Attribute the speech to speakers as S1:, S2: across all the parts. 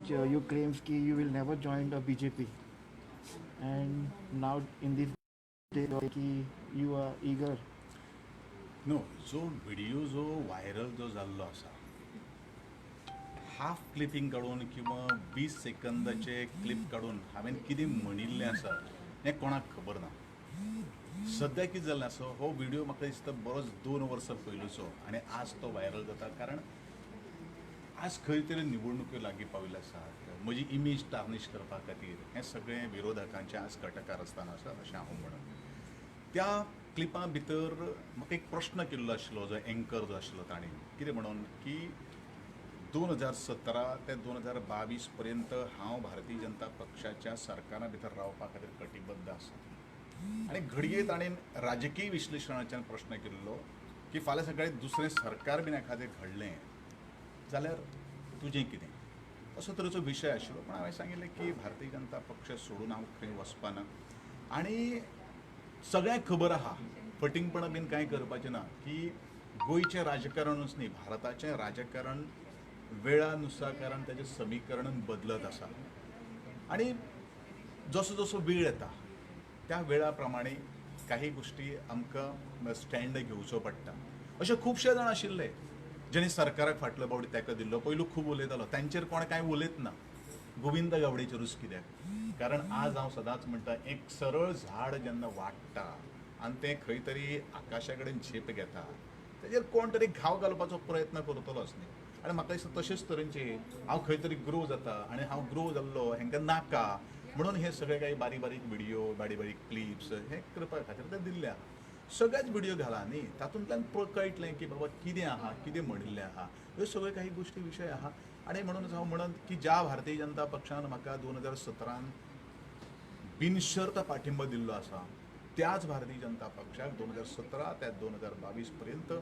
S1: which you claims ki you will never join the BJP, and now in this day ki you are eager.
S2: No, जो video जो viral जो जाल्लो आसा, half clipping काडून किंवा 20 सेकंदाचे clip काडून हांवें कितें म्हणिल्लें आसा हें कोणाक खबर ना. सद्या कितें जाल्लें आसा, हो व्हिडिओ म्हाका दिसता बरोच 2 वर्सां पयलूचो आनी आज तो व्हायरल जाता, कारण आज खंय तरी निवडणुक्यो लागीं पाविल्ल्यो आसात. म्हजी इमेज टार्निश करपा खातीर हें सगळें विरोधकांचें आज कटकारस्थान आसा अशें हांव म्हणन. त्या क्लिपां भितर म्हाका एक प्रश्न केल्लो आशिल्लो, जो एंकर जो आशिल्लो ताणें कितें म्हणून की 2017 ते 2022 पर्यंत हांव भारतीय जनता पक्षाच्या सरकारा भितर रावपा खातीर कटिबद्ध आसा आनी घडये ताणें राजकीय विश्लेशणाच्यान प्रश्न केल्लो की फाल्यां सकाळीं दुसरें सरकार बीन एखादें घडलें जाल्यार तुजें कितें, असो तरेचो विशय आशिल्लो. पूण हांवें सांगिल्लें की भारतीय जनता पक्ष सोडून हांव खंय वचपाना आनी सगळ्यांक खबर आहा, फटींगपणां बीन कांय करपाचें ना, की गोंयचें राजकारणूच न्ही, भारताचें राजकारण वेळानुसार कारण ताजें समीकरण बदलत आसा आनी जसो जसो वेळ येता त्या वेळा प्रमाणे काही गोश्टी आमकां स्टँड घेवचो पडटा. अशे खुबशे जाण आशिल्ले जेणी सरकाराक फाटलो फावटी तेंको दिल्लो, पयलू खूब उलयतालो, तांचेर कोण कांय उलयत ना, गोविंद गावडेचेरूच कित्याक? कारण आज हांव सदांच म्हणटा, एक सरळ झाड जेन्ना वाडटा आनी तें खंय तरी आकाशा कडेन झेप घेता, तेजेर कोण तरी घाव घालपाचो प्रयत्न करतलोच न्ही. आनी म्हाका दिसता तशेंच तरेचे हांव खंय तरी ग्रो जाता आनी हांव ग्रो जाल्लो हांकां नाका म्हणून हे सगळे काही बारीक बारीक व्हिडिओ, बारीक बारीक क्लिप्स हे करपा खातीर ते दिल्ले आहा. सगळेच व्हिडिओ घाला न्ही, तातूंतल्यान कळटलें की बाबा कितें आहा, कितें म्हणिल्लें आहा. ह्यो सगळ्यो काही गोश्टी विशय आहा आनी म्हणूनच हांव म्हणन की ज्या भारतीय जनता पक्षान म्हाका 2017न बिनशर्त पाठिंबो दिल्लो आसा, त्याच भारतीय जनता पक्षाक 2017 ते 2022 पर्यंत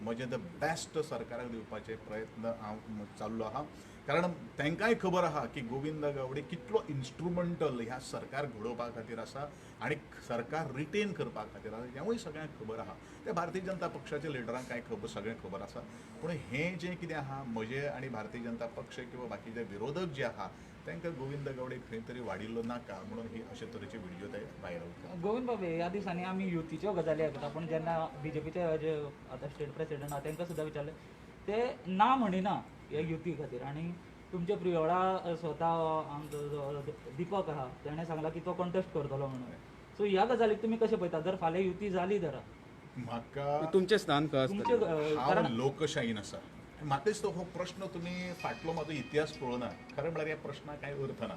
S2: म्हजें the best सरकाराक दिवपाचे प्रयत्न हांव चाललो आहा. कारण तांकांय खबर आहा की गोविंद गावडे कितलो इन्स्ट्रुमेंटल ह्या सरकार घडोवपा खातीर आसा आनी सरकार रिटेन करपा खातीर आसा, हेंवूय सगळ्यांक खबर आहा. ते भारतीय जनता पक्षाच्या लिडरांक कांय खबर, सगळें खबर आसा. पूण हें जें कितें आहा, म्हजें आनी भारतीय जनता पक्ष किंवा बाकीचे विरोधक जे आहा तांकां गोविंद गावडे खंय तरी वाडिल्लो नाका म्हणून ही अशे तरेचे व्हिडिओ ते व्हायरल करतात.
S3: गोविंद बाब, ह्या दिसांनी आमी युतीच्यो गजाली आयकता, पूण जेन्ना बीजेपीचे जे आतां स्टेट प्रेसिडेंट आहा तांकां सुद्दां विचारलें, ते ना म्हणिना हे युती खातीर. आनी तुमचे प्रियोळा स्वता आमचो जो दीपक आहा तेणें सांगलां की तो कॉन्टेस्ट करतलो म्हणून. सो ह्या गजालीक तुमी कशें पळयता, जर फाल्यां युती जाली तर?
S2: म्हाका
S4: तुमचें स्थान खंय
S3: तुमचें
S4: आसतलें?
S2: हांव
S3: कारण
S2: लोकशाहीन आसा. म्हाका दिसता हो प्रश्न तुमी फाटलो म्हाजो इतिहास पळोवना. खरें म्हळ्यार ह्या प्रश्नाक कांय अर्थ ना,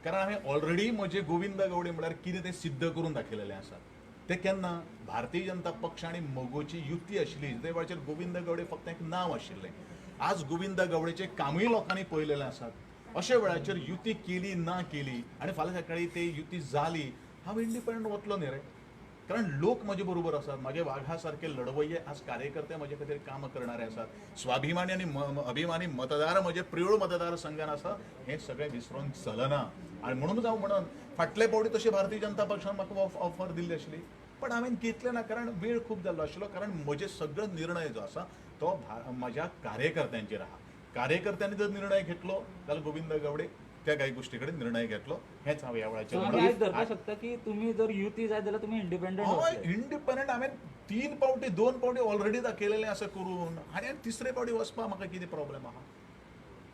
S2: कारण हांवें ऑलरेडी म्हजे गोविंद गावडे म्हळ्यार कितें तें सिद्ध करून दाखयलेलें आसा. तें केन्ना भारतीय जनता पक्ष आनी मगोची युती आशिल्ली ते वेळाचेर गोविंद गावडे फक्त एक नांव आशिल्लें. आज गोविंद गावडेचें कामूय लोकांनी पळयलेलें आसात. अशा वेळाचेर युती केली ना केली आनी फाल्यां सकाळी ते युती जाली, हांव इंडिपेंडंट वतलो न्ही रे, कारण लोक म्हजे बरोबर आसात. म्हाजे वाघा सारखे लढवय्ये आज कार्यकर्ते म्हजे खातीर काम करणारे आसात. स्वाभिमानी आनी अभिमानी मतदार म्हजे प्रियोळ मतदारसंघान आसा, हें सगळें विसरून चलना. आनी म्हणूनच हांव म्हणून फाटले फावटी तशें भारतीय जनता पक्षान म्हाका ऑफर दिल्ली आशिल्ली, पण हांवें घेतलें ना, कारण वेळ खूब जाल्लो आशिल्लो. कारण म्हजे सगळो निर्णय जो आसा तो म्हज्या कार्यकर्त्यांचेर आहा. कार्यकर्त्यांनी जर निर्णय घेतलो जाल्यार गोविंद गावडे त्या काही गोष्टी कडेन निर्णय घेतलो, हेंच हांव ह्या वेळाचेर
S3: सो आमी
S2: म्हणून
S3: आयज धरपाक शकता की तुमी जर युती जाय जाल्यार तुमी इंडिपेंडंट
S2: हय, इंडिपेंडंट. हांवें तीन पावटी, दोन पावटी ऑलरेडी दाखयलेलें आसा करून आनी तिसरे पावटी वचपाक म्हाका कितें प्रॉब्लेम आहा?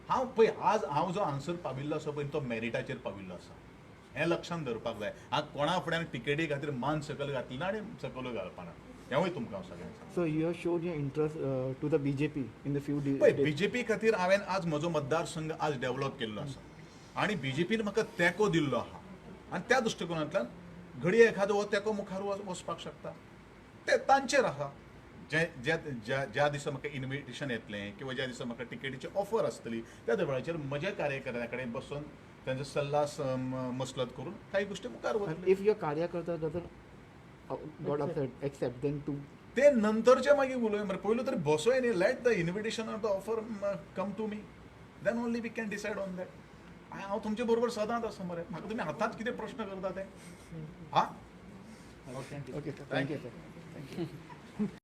S2: हांव पळय, आज हांव जो हांगसर पाविल्लो आसा पळय, तो मेरिटाचेर पाविल्लो आसा, हें लक्षांत दवरपाक जाय. हांव कोणा फुड्यान टिकेटी खातीर मान सकयल घातली ना आनी सकयल घालपाना, हेंवूय तुमकां हांव सगळ्यांक सांगता.
S1: So you have shown your interest to the BJP in the few days.
S2: पळय, बीजेपी खातीर हांवें आज म्हजो मतदारसंघ आज डेव्हलप केल्लो आसा आनी बीजेपीन म्हाका तेंको दिल्लो आहा आनी त्या दृश्टिकोनांतल्यान घडये एखादो हो तेंको मुखार वचपाक शकता. ते तांचेर आहा. जे ज्या ज्या ज्या दिसा म्हाका इन्विटेशन येतलें किंवा ज्या दिसा म्हाका टिकेटीची ऑफर आसतली, त्या वेळाचेर म्हज्या कार्यकर्त्यां कडेन बसून तांचो सल्ला मसलत करून काही गोश्टी मुखार वतल्यो.
S1: If your karyakarta doesn't got upset, accept, then to
S2: ते नंतरचे मागीर उलोवया मरे. पयलू तरी बसोय न्ही. Let the invitation or the offer come to me, then only we can decide on that. हांव तुमचे बरोबर सदांच आसा मरे. म्हाका तुमी आतांच कितें प्रश्न करता ते हा.
S3: Okay.
S1: Okay, sir. Thank you, sir. Thank you.